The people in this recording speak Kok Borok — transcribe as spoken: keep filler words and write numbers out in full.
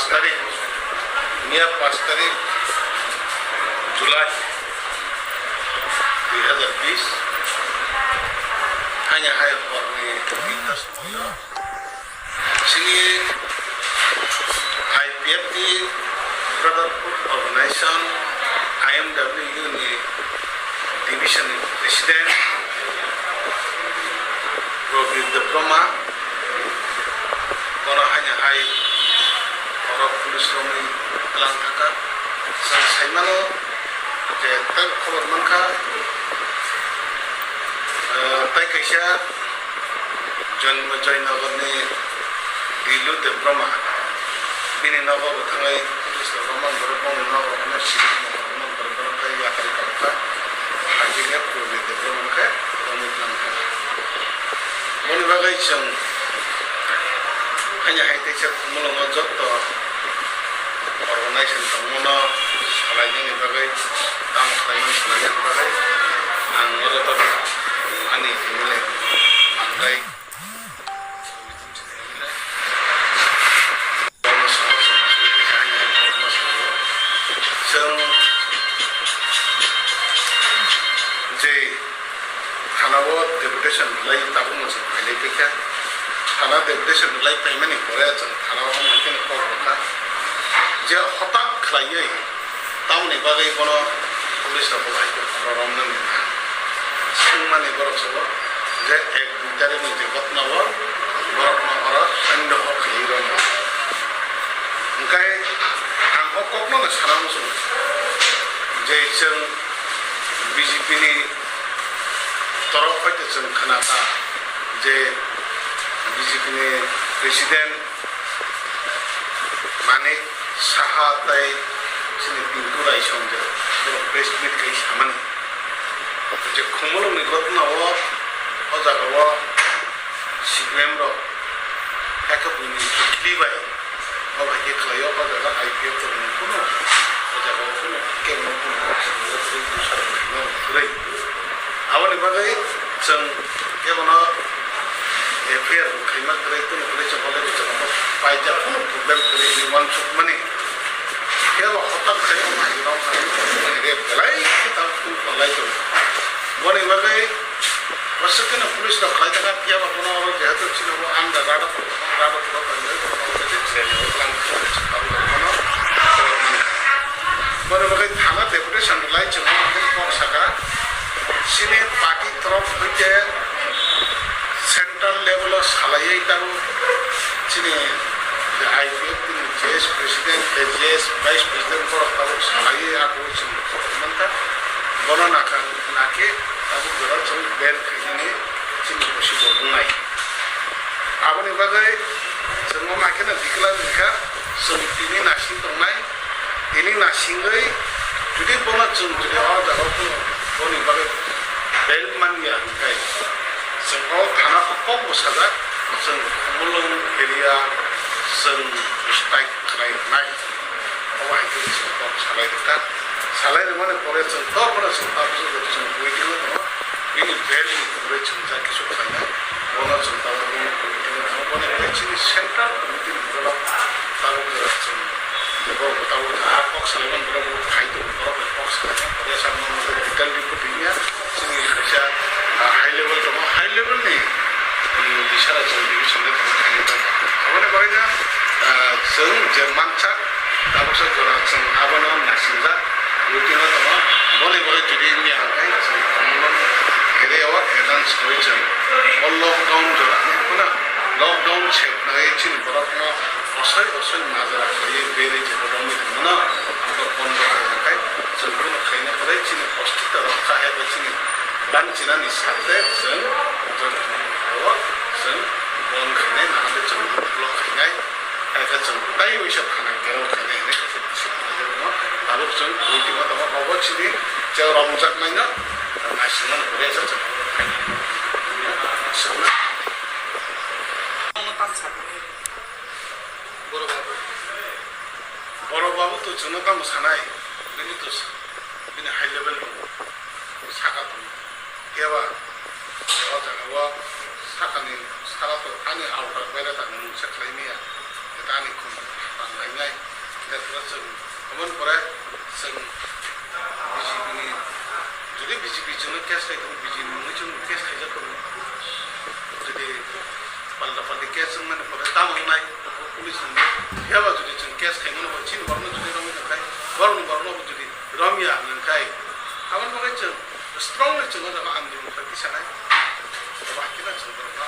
Tarik, miya paanch tarik July dui hazar bis, hanya hai horni tinta somoio chini I P F T Brotherhood Organization, I M W ni division ni president Prabir Debbarma, bono haino hai oro police romwi tlang thangkha. Chwng saimano je tei khobor mankha, eh, tei kaisa Joy-, Joynagarni Dilu Debbarma, bini nogo bo thangwi police rok romani borok bongni nogo rohorno siri tongma borok tei yakarwi tongkha. Hai khe Prabir Debbarma khe romwi tlang kha. Boni bagwi chwng haino hai teisa Khumulwngo joto organization tongmano salainani bagwi, tamo khlaimani salainani bagwi ang o joto ani himlai manjai. Chwng je thana o deputation rwlai tabukno chwng phailai paikha. Thana deputation rwlai paimani pore chwng thana o omo haikhe kok rwkha je hotak khlaiwi tamoni bagwi bono police rok bo hai khe khoro romnani na swngmani borok sabo je ek dui tarikni je ghotna o borokno oro sandoho khaiwi romno. Hwnkhe ang o kokno no sana muchungo je chwng B J P ni torof hoite chwng khna kha je B J P ni president Manik Saha tei chini Tinku Raisong je borok press meet khai samani je Khumulwngni ghotna o, o jaga o C P M rok khe buini kwchwlwi bai o bai khe khlaio, o jaga I P F rok nung phano o jaga o phano kebo no phano kwrwi. Aboni bagwi chwng kebo no F I R bo khaima kwrwi, tini kwrwi chwng already chwng paijak phano problem kwrwi hinwi uansukmani. Phiya ba hotak khai o mai rok belai khe ta phone khlai tongo. Boni bagwi Aswk kheno police rok khlai thangkha, phiya ba bono oro jehetu chini bo under radok rok, radok rok bai bai bono oro jehetu chini bo tlang tabuk rok bono khobor mankha. Bono bagwi thana deputation rwlai chwng bono kok saka, chini party torof hoite central level o salaiwi tabuk chini je I P F T ni G S president, G S vice president borok tabuk salaiwi abo chwng khobor mankha. Bono nakha nakhe tabuk jora chwng ban khainani chini bosi bo wngnai. Aboni bagwi chwng wngma kheno declare wngkha, chwng tini nasing tongnai, tini nasingwi jodi bono chwng jodi o jaga o phano boni bagwi bail manya hwnkhe chwng o thana o kok bwsajak, chwng Khumulwng area chwng strike khlai rwnai. Obo hai khe chwng kok salai rwkha. Salai rwmani pore chwng tok phano chwng tabuk chwng waiting o tongo. Bini bail ni kwrwi chwng ja kisu khlainai. Bono chwng tabuk waiting o tongo. Boni bagwi chini central committee ni borok tabuk chwng borok tabuk a kok salaimani borok bo khai tongo. Borok bai kok salaimani pore sakno detail report ringya. Chini kaisa, ah, high level tongo, high level ni, um, bisara chwng division de tongo, khaini tongo. Aboni bagwi no, ah, chwng je mansak, tabuksa jora chwng abono naisingjak, routine o tongo. Boni bagwi jodi wngya hwnkhe chwng area o advance rwi chwng o lockdown jora hinwi phano lockdown sepnai chini borokno osoi osoi majra khaiwi beri jeba romwi tongmano, abo bondo khaina khai chwng bono khaina kwrwi chini hospital rok kha hai bai chini banchinani sakte chwng joto ni o chwng bon khainai nahale chwng block khainai, hai khe chwng tai waisa thana gerok khainai hinwi kaisa bising khlaijak no tabuk chwng waiting o tongo obo chini je romjaknaino naisingmani kwrwi asa chwng khainai swkna. Borok babu. Borok babu to chwngno tamo sanai, bini to s-, bini high level ni saka tongo. Phiya ba o jaga o sakani sara to ani outer baira ta mungsa khlai maya. Eta ani khum ta nai nai. Chwng, aboni pore chwng B J P ni, jodi B J P chwngno case khai tongo, B J P ni mungwi chwng case khaijak tongo. Jodi palta palti case wngmani pore tamo wngnai, police ni phiyaba jodi chwng case khaimano bo chini borokno jodi romwi tongkhai, borokni borokno bo jodi romya hwnkhai, aboni bagwi chwng strongly chwng o jaga andolon khlai tisanai. Abo hakhe na chwng borokno